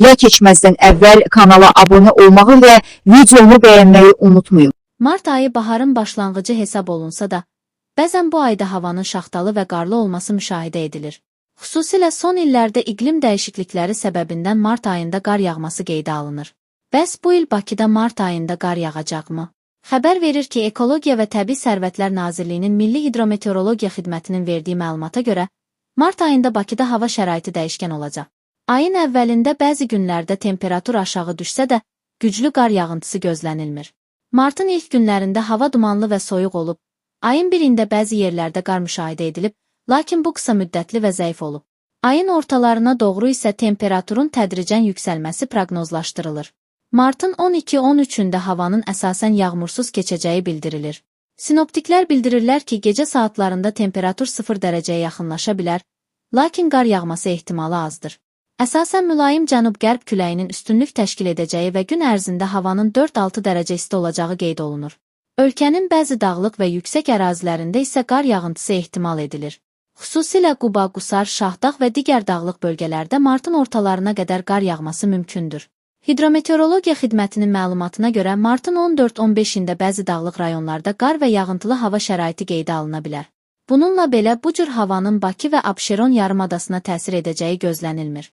Ya keçməzdən əvvəl kanala abunə olmağı və videomu bəyənməyi unutmayın. Mart ayı baharın başlanğıcı hesab olunsa da, bəzən bu ayda havanın şaxtalı və qarlı olması müşahidə edilir. Xüsusilə son illərdə iqlim dəyişiklikləri səbəbindən mart ayında qar yağması qeydə alınır. Bəs bu il Bakıda mart ayında qar yağacaqmı? Xəbər verir ki, Ekologiya və Təbii Sərvətlər Nazirliyinin Milli Hidrometeorologiya Xidmətinin verdiyi məlumata görə, mart ayında Bakıda hava şəraiti dəyişkən olacaq. Ayın əvvəlində bəzi günlərdə temperatur aşağı düşsə də, güclü qar yağıntısı gözlənilmir. Martın ilk günlərində hava dumanlı və soyuq olub, ayın birində bəzi yerlərdə qar müşahidə edilib, lakin bu qısa müddətli və zəif olub. Ayın ortalarına doğru isə temperaturun tədricən yüksəlməsi proqnozlaşdırılır. Martın 12-13-ündə havanın əsasən yağmursuz keçəcəyi bildirilir. Sinoptiklər bildirirlər ki, gecə saatlarında temperatur 0 dərəcəyə yaxınlaşa bilər, lakin qar yağması ehtimalı azdır. Əsasən mülayim cənub-qərb küləyinin üstünlük təşkil edəcəyi və gün ərzində havanın 4-6 dərəcə isti olacağı qeyd olunur. Ölkənin bəzi dağlıq və yüksək ərazilərində isə qar yağıntısı ehtimal edilir. Xüsusilə Quba, Qusar, Şahdağ və digər dağlıq bölgələrdə martın ortalarına qədər qar yağması mümkündür. Hidrometeorologiya xidmətinin məlumatına görə martın 14-15-də bəzi dağlıq rayonlarda qar və yağıntılı hava şəraiti qeydə alına bilər. Bununla belə bu cür havanın Bakı və Abşeron yarımadasına təsir edəcəyi gözlənilmir.